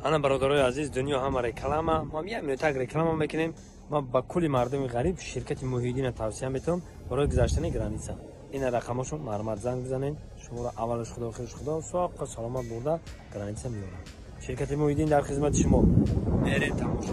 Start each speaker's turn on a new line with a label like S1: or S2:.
S1: Ана, бародарои азиз, дунё ҳама реклама. Мо як минутак реклама мекунем. Ма ба кулли мардуми ғариб ширкати Муҳиддина тавсия метавам барои гузаштани граница. Ина рақамошон, марҳамат, занг бизанед. Шуморо аввалаш Худо, охираш Худо, соққа саломат бурда граница меорам. Ширкати Муҳиддин дар хизмати шумо. Мерем, тамошо.